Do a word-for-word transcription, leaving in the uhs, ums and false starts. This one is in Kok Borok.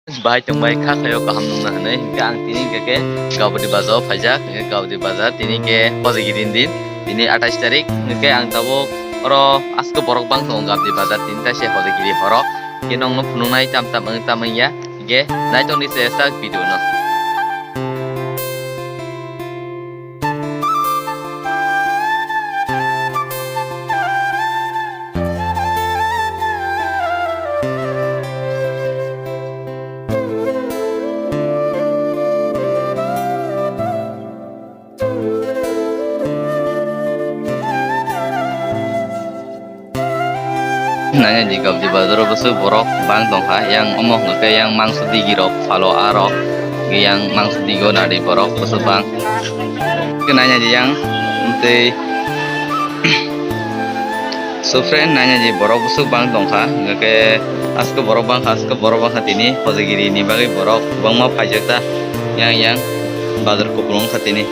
Bahai tongbai kha khaio kaham nungna hwnwi. Hinkhe ang tini hinkhe khe Gabodi bazar o phaijak, hinkhe Gabodi bazar tini khe hojagiri ni din, tini atais tarik. Hinkhe ang tabuk oro asko borok bang tongo Gabodi bazar tini taise hojagiri horo. Hinkhe nongno phunuknai tam tam wng tam wngya, hinkhe naitokni se sak video no. Nanya di Gabodi bazar o bwswk borok bang tongkha, yang omo hwnkhe yang mangso digi rok phalo a rok, yang mangso digi o nadi borok bwswk bang. Nanya di yang tei so friend, nanya di borok bwswk bang tongkha, hwnkhe asko borok bangkha, asko borok bangkha tini hojagiri ni bagwi borok kwbangma phaijak ta yang yang bazar kupulung kha tini.